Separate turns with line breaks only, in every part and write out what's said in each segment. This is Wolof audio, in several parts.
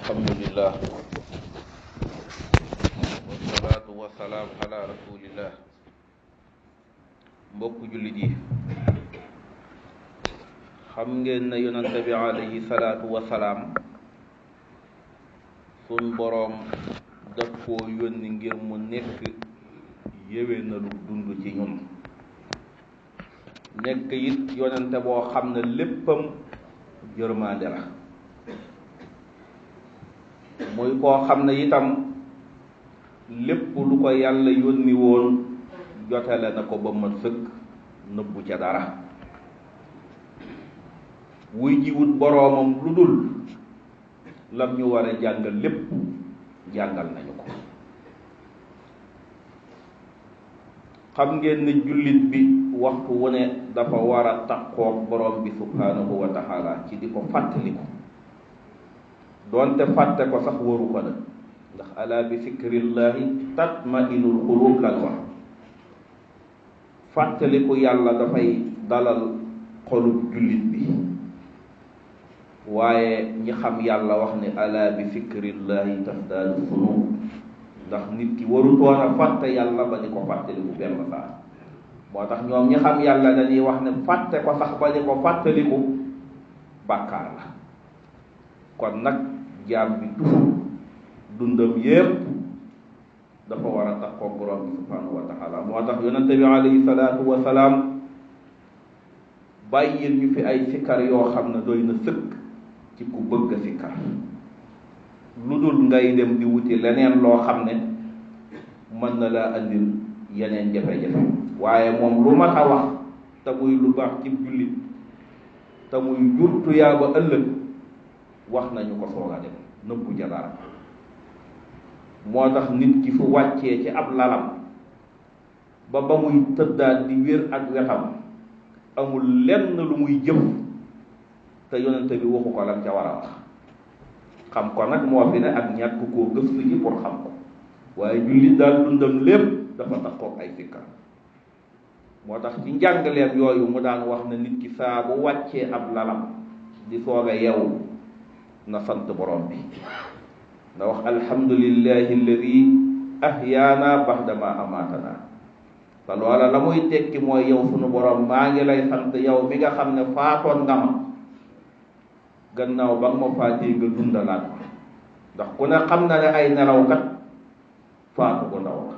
alhamdulillah wasalaatu wasalaam ala rasulillah. mbokku jullit yi, xam ngeen ne yonante bi alayhi salaatu wasalaam sun boroom daf koo yónni ngir mu nekk yéwénalu dund ci ñun, nekk it yonante boo xam ne léppam yërmande la, muy koo xam ne itam lépp lu ko yàlla yónni woon jotale na ko ba mat sëkk, nëbbu ca dara. wuy jiwut boroomam lu dul lam ñu war a jàngal lépp jàngal nañu ko. xam ngeen ne jullit bi waxtu wu ne dafa war a taqoog boroom bi subhaanahu wa taala ci di ko fàttaliku, doonte fàtte ko sax waru ko la, ndax ala bi zikrillahi tatma'innul qulub lan wax. fàttaliku yàlla dafay dalal xolub jullit bi, waaye ñi xam yàlla wax ne ala bi zikrillahi tasdaadu qulub, ndax nit ki warutoon a fàtte yàlla ba di ko fàttaliku benn saa. moo tax ñoom ñi xam yàlla dañuy wax ne fàtte ko sax ba di ko fàttaliku bàkkaar la. kon nag jaam bi dundam yépp dafa war a tax ko borom bi subhanahu wa taala. moo tax yonente bi alayhi salaatu wa salaam bàyyil ñu fi ay sikkar yoo xam ne doy na sëkk ci ku bëgg a sikkar, lu dul ngay dem di wuti leneen loo xam ne mën na laa andil yeneen jafe-jafe. waaye moom lu mat a wax te muy lu baax ci jullit te muy jur tuyaaba ëllëg wax nañu ko soog a dem, nëbbu ca dara. moo tax nit ki fu wàccee ci ab lalam ba muy tëddaat di wér ak wetam amul lenn lu muy jëf te yonente bi waxu ko lam ca war a wax. xam ko nag moo fi ne ak ñàkk koo gëstu ji pour xam ko, waaye jullit daal dundam lépp dafa takkook ay sikkar. moo tax ci njàngaleem yooyu mu daan wax ne nit ki saa bu wàccee ab lalam di soog a yeewu na sant borom bi, na wax alhamdulillahi alladi ahyaana ba'dama amaatana. te loola la muy tekki mooy yow sunu borom maa ngi lay sant yow mi nga xam ne faatoon nga ma, gannaaw ba nga ma faatee nga dundalaat ma. ndax ku ne xam na ne ay nelawkat faatu ko ndaw la.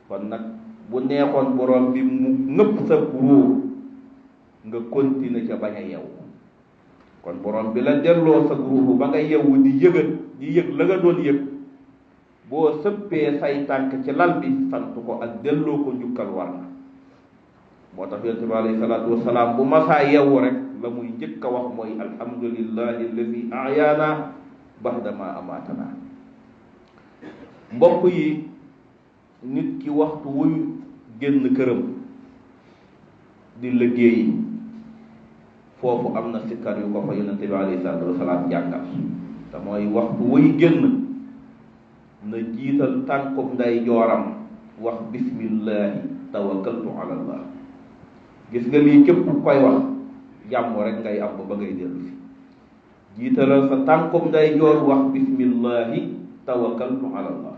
kon nag bu neexoon borom bi mu nëpp sa ruux nga continuer ca bañ a yeewu. kon borom bi la delloo sa ruux ba nga yeewu di yëg la nga doon yëg, boo sëppee say tànk ci lal bi sant ko ak delloo ko njukkal war na. moo tax yonent bi alayhi salaatu wasalaam bu masaa yeewu rek la muy njëkk a wax mooy alhamdulillahi alladi ahyaana ba'dama amaatana. mbokk yi, nit ki waxtu wuy génn këram di liggéeyi, foofu am na sikkar yu ko fa yonente bi alayhi salaatu wasalaam jàngal. te mooy waxtu wuy génn na jiital tànkub nday jooram wax bismillahi tawakkaltu ala allah. gis nga lii képp koy wax jàmm rek ngay am ba ngay dellu si. jiitalal sa tànkub nday joor wax bismillahi tawakkaltu ala allah,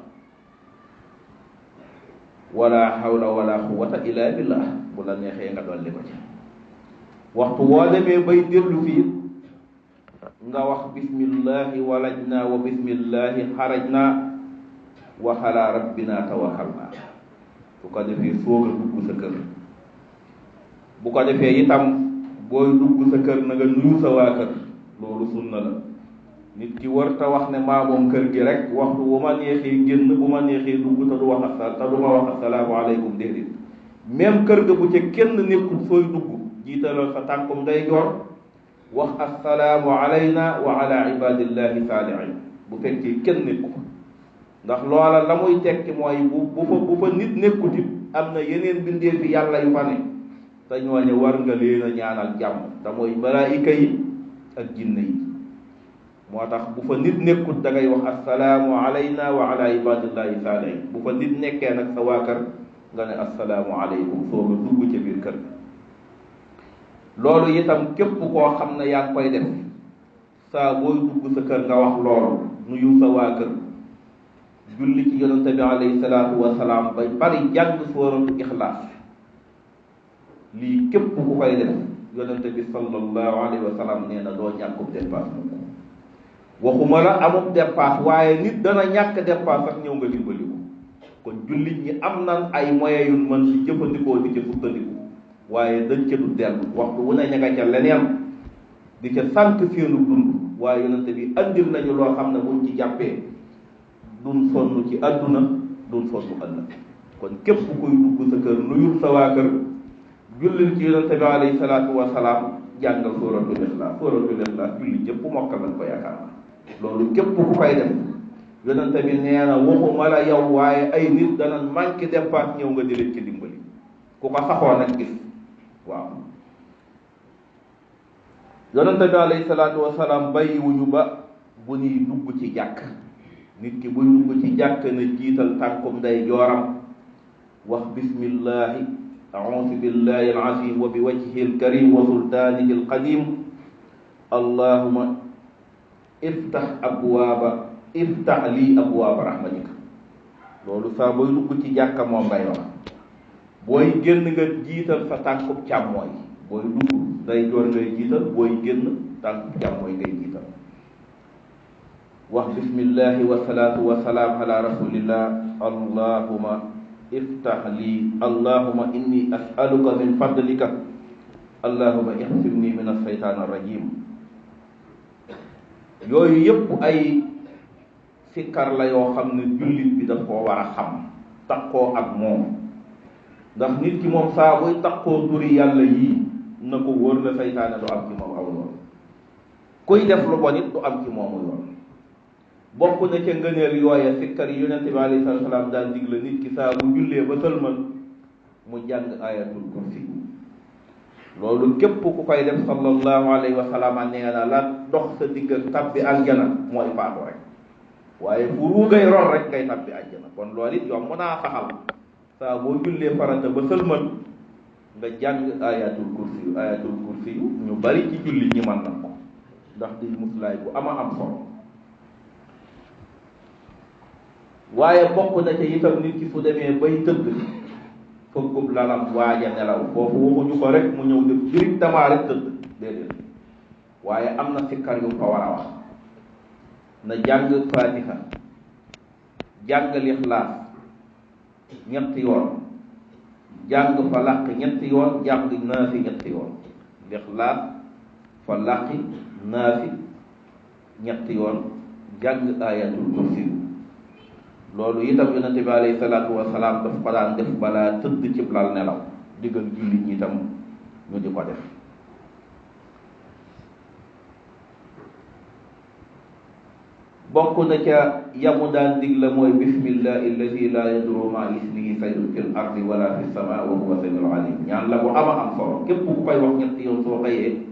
wala hawla wala quwwata illa billah. bu la neexee nga dolli ko ci. waxtu woo demee bay dellu fii nga wax bismillahi walajna wa bismillahi xarajna wa ala rabbina tawakkalna. bu ko defee soog a dugg sa kër. bu ko defee itam booy dugg sa kër na nga nuyu sa waa kër. loolu sunna la. nit ki war ta wax ne maa moom kër gi rek waxtu bu ma neexee génn, bu ma neexee dugg te du ma wax assalaamu aleykum. déedéet, même kër ga bu ca kenn nekkul sooy dugg jiitalal sa tànkum day joor wax assalaamu alayna wa ala ibadillahi saalihin bu fekkee kenn nekku ko. ndax loola la muy tekki mooy bu fa nit nekkuti am na yeneen bindee fi yàlla yu fa ne, te ñooñu war nga leen a ñaanal jàmm, te mooy malaayika yi ak jinne yi. moo tax bu fa nit nekkut da ngay wax assalaamu alayna wa ala ibadillahi saalihin. bu fa nit nekkee nag sa waa kër nga ne assalaamu aleykum soo nga dugg ca biir kër. loolu itam képp koo xam ne yaa ngi koy def saa booy dugg sa kër nga wax loolu nuyu sa waa kër julli ci yonente bi alayhi salaatu wasalaam ba bari jàng suuratu ixlaas lii képp ku koy def yonente bi sallallahu alayhi wa sallam nee na doo ñàkkub dépasse mukk waxuma la amub dépasse waaye nit dana ñàkk dépasse sax ñëw nga dimbali ko kon jullit ñi am nan ay moyens yu mën di jëfandikoo di ca sukkandiku waaye dañ ca du dellu waxtu wu ne ña nga ca leneen di ca sànq seenu dund waaye yonente bi andil nañu loo xam ne buñ ci jàppee duñ sonn ci àdduna duñ sonn ëllëg kon képp kuy dugg sa kër nuyul sa waa kër jullil ci yonente bi alayhi salaatu wasalaam jàngal suratul ixlaas julli jëpp mokkal lañ ko yaakaar loolu képp ku koy def yonente bi nee na waxuma la yow waaye ay nit dana manqué dépasse ñëw nga di leen ci dimbali ku ko saxoo nag gis waaw yonente bi alayhi salaatu wasalaam bàyyiwuñu ba bu ñuy dugg ci jàkk nit ki buy dugg ci jàkk na jiital tànkum nday jooram wax bismillahi a'uuzu billahi al-azim wa bi wajhihi al-karim wa sultaanihi al-qadim allahumma iftah lii abwaaba rahmatika loolu saa booy dugg ci jàkka moom ngay wax booy génn nga jiital sa tànkub càmmooy booy dugg nday joor ngay jiital booy génn tànkub càmmooy ngay jiital wax bismillahi wasalaatu wasalaam ala rasulillah allahuma iftah lii allahuma inni as'aluka min fadlika allahuma ihsimni min alsheytaan arrajim yooyu yëpp ay sikkar la yoo xam ne jullit bi daf koo war a xam takkoo ak moom ndax nit ki moom saa buy takkoo turi yàlla yii na ko wóor la seytaane du am ci moom aw yoon kuy def lu bon it du am ci moomu yoon bokk na ca ngëneel yooya sikkar yi yonente bi alayhi salaatu salaam daan digle nit ki saa bu jullee ba sëlmal mu jàng ayatul kursi loolu képp ku koy def sallallahu alayhi wa sallam nee na la dox sa digg ak tabbi aljana mooy faatu rek waaye fu ruugay ron rek ngay tabbi aljana kon loolu it yomb naa saxal saa boo jullee farata ba sëlmal nga jàng ayatul kursi yu ñu bari ci julli ñi mën na ko ndax di muslaay bu ama am solo waaye bokk na ca itam nit ki fu demee bay tëdd fëggub lalam waaja nelaw foofu waxuñu ko rek mu ñëw def directement rek tëdd déedéet waaye am na sikkar yu ko war a wax na jàng fatiha jàng lixlaas ñetti yoon jàng falaq ñetti yoon jàng naasi ñetti yoon lixlaas falaqi naasi ñetti yoon jàng ayatul kursi loolu itam yonente bi alayhi salaatu wasalaam daf ko daan def balaa tëdd ci lal nelaw diggal jullit ñi itam ñu di ko def bokk na ca yamu daan digle mooy bismillahi alladi la yadurru ma ismihi shay'un fil ardi wala fis samaa wa huwa samiul alim ñaan la bu ama am solo képp ku koy wax ñetti yoon soo xëyee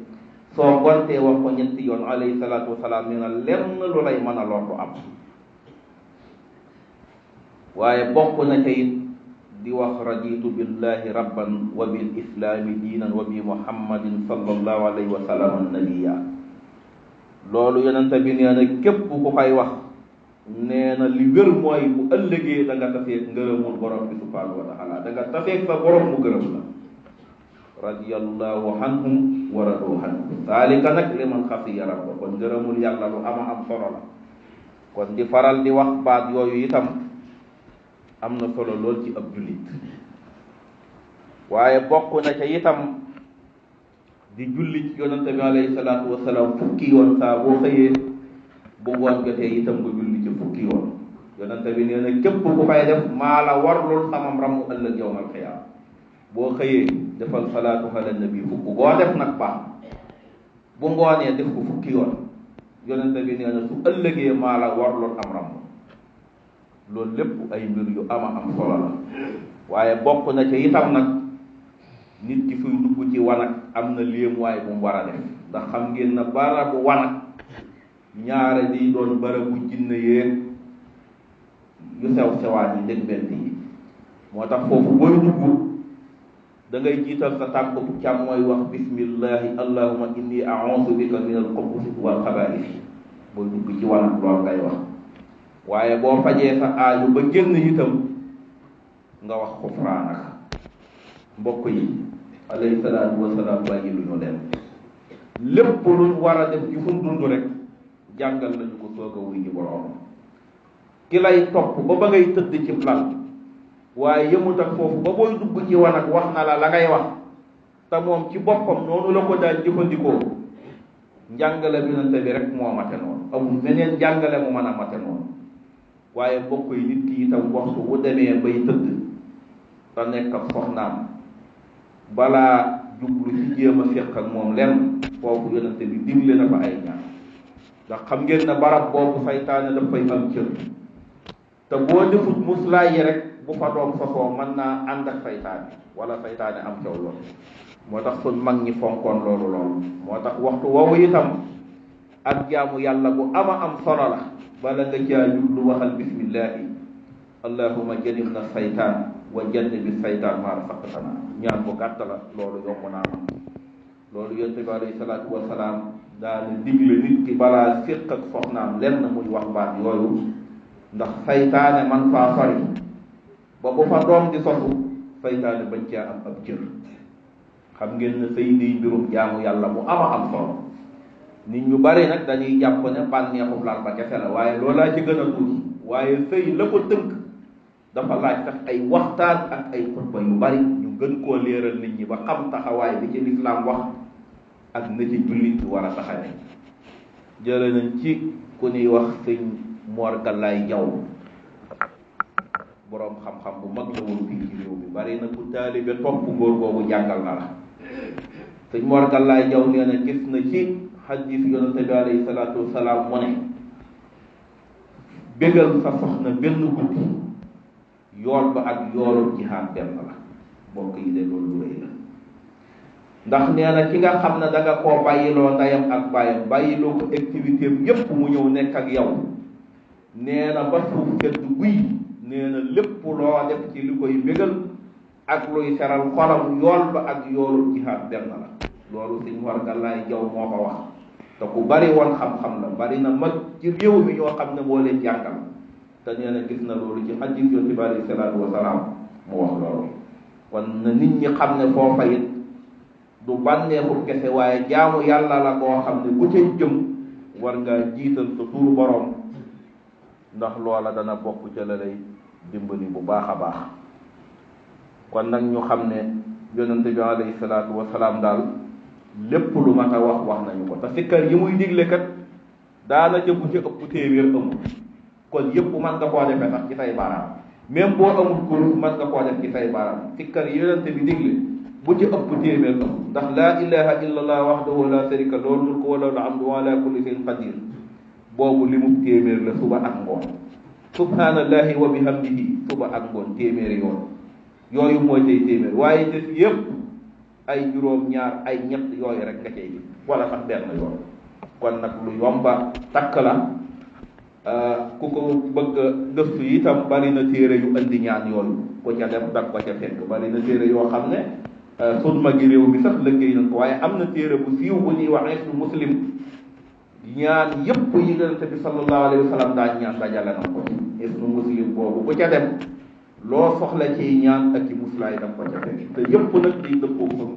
soo gontee wax ko ñetti yoon alayhi salaatu wasalaam nee na lenn lu lay mën a lor du am waaye bokk na ca it di wax raditu billahi rabban wa bil islami diinan wa bi muhammadin sallallahu alayhi wa sallam nabiya loolu yonente bi nee na képp ku koy wax nee na li wér mooy bu ëllëgee da nga tafeeg ngërëmul borom bi subhanahu wa taala da nga tafeeg sa borom mu gërëm la radiyallahu anhum wa radu anhu zalika nag liman xasiya rabba kon ngërëmul yàlla lu ama am solo la kon di faral di wax baat yooyu itam am na solo lool ci ab jullit waaye bokk na ca itam di julli ci yonente bi alayhi salaatu wasalaam fukki yoon saa boo xëyee bu ngoon jotee itam nga julli ci fukki yoon yonente bi nee na képp ku koy def maa la warlul samam ramu ëllëg yawmal qiyaama boo xëyee defal salaatu ala nabi fukk boo def nag baax bu ngoonee def ko fukki yoon yonente bi nee na su ëllëgee maa la warlul am ramu loolu lépp ay mbir yu ama am solo la waaye bokk na ca itam nag nit ki fuy dugg ci wanag am na léemuwaay bu mu war a def ndax xam ngeen na barabu wanag ñaare di doon barabu jinne yéeg yu sew sewaan yi ndég bent yi moo tax foofu booy dugg da ngay jiital sa tànk bu càmmooy wax bismillahi allahumma inni a'udhu bika min al-khubuthi wal khaba'ith booy dugg ci wanag loolu ngay wax. waaye boo fajee sa aaju ba génn itam nga wax xufraanaka. mbokk yi alayhi salaatu wasalaam bàyyi lu ñu leen lépp luñ war a def ci fu dund rek jàngal nañu ko soog a wuy ji boroom. ki lay topp ba ngay tëdd ci lal waaye yëmut ak foofu ba booy dugg ci wanag wax na la ngay wax te moom ci boppam noonu la ko daan jëfandikoo. njàngale yonente bi rek moo mate noonu amul meneen njàngale mu mën a mate noonu. waaye mbokk yi nit ki itam waxtu bu demee bay tëdd te nekk ak soxnaam balaa jublu ci jéem a féq ak moom lenn foofu yonente bi digle na fa ay ñaan. ndax xam ngeen ne barab boobu saytaane daf fay am cër te boo defut muslaay yi rek bu fa doom sosoo mën naa ànd ak saytaane wala saytaane am caw yoon. moo tax sun mag ñi fonkoon loolu loolu moo tax waxtu woowu itam ak jaamu yàlla bu ama am solo la. bala nga caa jublu waxal bismillahi allahumma jannibna saytaan wa jannibi saytaan maa razaqtana. ñaan bu gàtt la loolu yomb naa am. loolu yonent bi alayhi salaatu wasalaam daal digle nit ki balaa séq ak soxnaam lenn muy wax baat yooyu ndax saytaane man faa sori ba bu fa doom di sosu saytaane bañ caa am ab cër. xam ngeen ne sëy di mbirum jaamu yàlla mu ama am solo. nit ñu bari nag dañuy jàpp ne bànneexu laal ba kese la waaye loolaa ci gën a tuuti. waaye sëy la ko tënk dafa laaj sax ay waxtaan ak ay xutba yu bari ñu gën koo leeral nit ñi ba xam taxawaay bi ci lislaam wax ak na ci jullit bi war a taxawee. jële nañ ci ku ñuy wax sëñ Mor Galaay Jaw boroom xam-xam bu mag la woon fii ci réew mi bari na ku taalibe topp góor boobu jàngal na la. sëñ Mor Galaay Jaw nee na gis na ci xadiis yonente bi alayhi salaatu wasalaam mu ne bégal sa soxna benn guddi yool ba ak yoolu jihaad benn la. mbokk yi de loolu lu rëy la. ndax nee na ki nga xam ne da nga koo bàyyiloo ndeyam ak bàyyam bàyyiloo ko activité am yépp mu ñëw nekk ak yow nee na ba suuf sedd guy nee na lépp loo def ci li koy bégal ak luy seral xolam yool ba ak yoolu jihaad benn la. loolu Sëñ Mor Galaay Jaw moo ko wax te ku bari woon xam-xam la. bari na mag ci réew mi ñoo xam ne moo leen jàngal te nee na gis na loolu ci hadiis Yonent bi alayhi salaatu wasalaam mu wax loolu. kon na nit ñi xam ne foofa it du bànneexu kese waaye jaamu yàlla la koo xam ne bu cay jëm war ngaa jiital sa turu borom ndax loola dana bokk ca la lay dimbali bu baax a baax. kon nag ñu xam ne yonente bi alayhi salaatu wasalaam daal lépp lu mat a wax nañu ko te sikkar yi muy digle kat daana jëbu ci ëpp téeméer amul. kon yëpp mën nga koo defee sax ci say baaraam même boo amul kurus mën nga koo def ci say baaraam. sikkar yi yonente bi digle bu ci ëpp téeméer am ndax laa ilaha illa allah wahdahu la sharika lahu mulku wa lahu alhamdu wa ala kulli shay'in qadir boobu li mu téeméer la suba ak ngoon. subhanallahi wa bihamdihi suba ak ngoon téeméeri yoon. yooyu mooy tey téeméer waaye def yëpp ay juróom ñaar ay ñett yooyu rek nga cay gis wala sax benn yoon. kon nag lu yomba takk la. ku ko bëgg a gëstu itam bari na téere yu andi ñaan yooyu ko ca dem dag ko ca fekk. bari na téere yoo xam ne sun magi réew mi sax lëggéey nañ ko waaye am na téere bu siiw bu ñuy wax Hisnu Muslim ñaan yëpp yi Yonent bi sallallahu alayhi wa sallam daa ñaan dajale na ko ci Hisnu Muslim boobu ku ca dem loo soxla ci ñaan ak ci muslaay daf ko ca fekk te yëpp nag di dëppoo fëng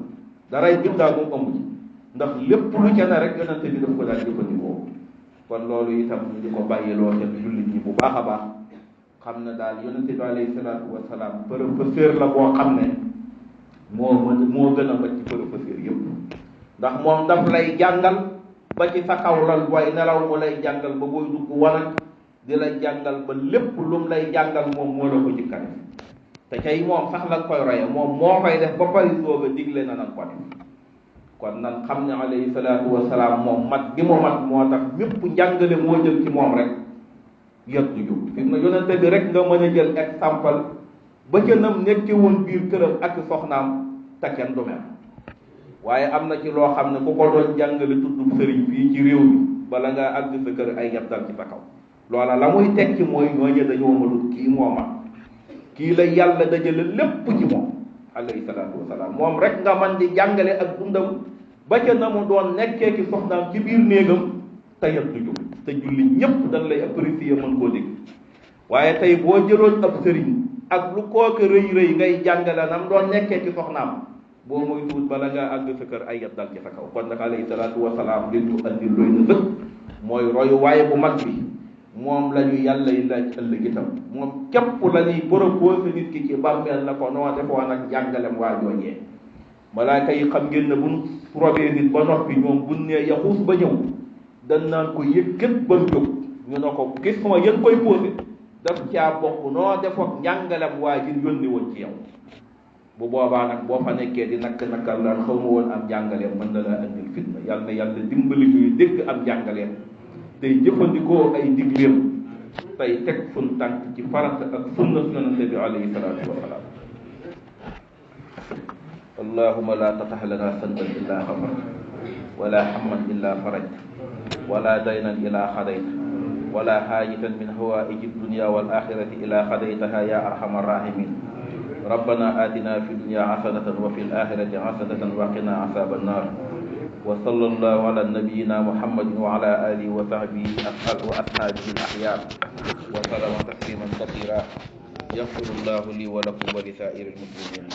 daray biddaa moom amu ci ndax lépp lu ca ne rek Yonent bi daf ko daan jëfandikoo. kon loolu itam ñu di ko bàyyiloo xel jullit ñi bu baax a baax xam ne daal Yonent bi alayhi salaatu wasalaam professeur la boo xam ne moo gën a mat ci professeur yëpp ndax moom daf lay jàngal ba ci sa kaw lal booy nelaw mu lay jàngal ba booy dugg wanag di lay jàngal ba lépp lu mu lay jàngal moom moo la ko jikkane te cay moom sax la koy roye moom moo koy def ba pare soog a digle na nan ko def. kon nan xam ne alayhi salaatu wasalaam moom mat gi mu mat moo tax mépp njàngale moo jël ci moom rek yëpp du jóg. fi na yonente bi rek nga mën a jël exemple ba ca nam nekk woon biir këram ak soxnaam te kenn du mel. waaye am na ci loo xam ne ku ko doon jàngale tuddub sëriñ fii ci réew mi bala ngaa àgg sa kër ay yat dal ci sa kaw. loola la muy tekki mooy ñooñu dañoo mënut kii moo mat kii la yàlla dajale lépp ci moom alayhi salaatu wasalaam moom rek nga man di jàngale ak dundam ba ca na mu doon nekkee ki soxnaam ci biir néegam tayat du jóg te julli ñëpp dañ lay apprécier mën koo dégg waaye tey boo jëloon ab sëriñ ak lu kooke rëy rëy ngay jàngale nam doon nekkee ci soxnaam boo muy tuut bala ngaa àgg sa kër ay yat dal ci sa kaw kon nag alayhi salaatu wasalaam li ñu andil doy na sëkk mooy royu waaye bu mag bi moom la ñu yàlla yi laaj ëllëg itam moom képp la ñuy proposé nit ki ci bàmmeel na ko noo defoon ak jàngalem waa joojee malaaka yi xam ngeen ne buñ robee nit ba noppi ñoom buñ nee yaxuus ba ñëw dañ naan ko yëkkat ba mu jóg ñu ne ko question yéen koy posé daf caa bokk noo defoon njàngalem waa ji yónni woon ci yow bu boobaa nag boo fa nekkee di nakkal laan xaw ma woon am jàngaleem mën na laa andil fitna yàlla na yàlla dimbali ñuy dégg am jàngaleem tey jëfandikoo ay digleem tey teg sun tànk ci farata ak sunna yonente bi alayhi salaatu wasalaam allahuma la tatah lana sanban illa xafart wala hamman illa farajt wala daynan ila xadayt wala haajitan min hawaiji dunya wal axirati ila xadaytaha ya arhamar rahimin ربنا آتنا في الدنيا حسنة وفي الآخرة حسنة وقنا عذاب النار وصلى الله على نبينا محمد وعلى آله وصحبه وأصحابه الأخيار وسلم تسليما كثيرا يغفر الله لي ولكم ولسائر المسلمين.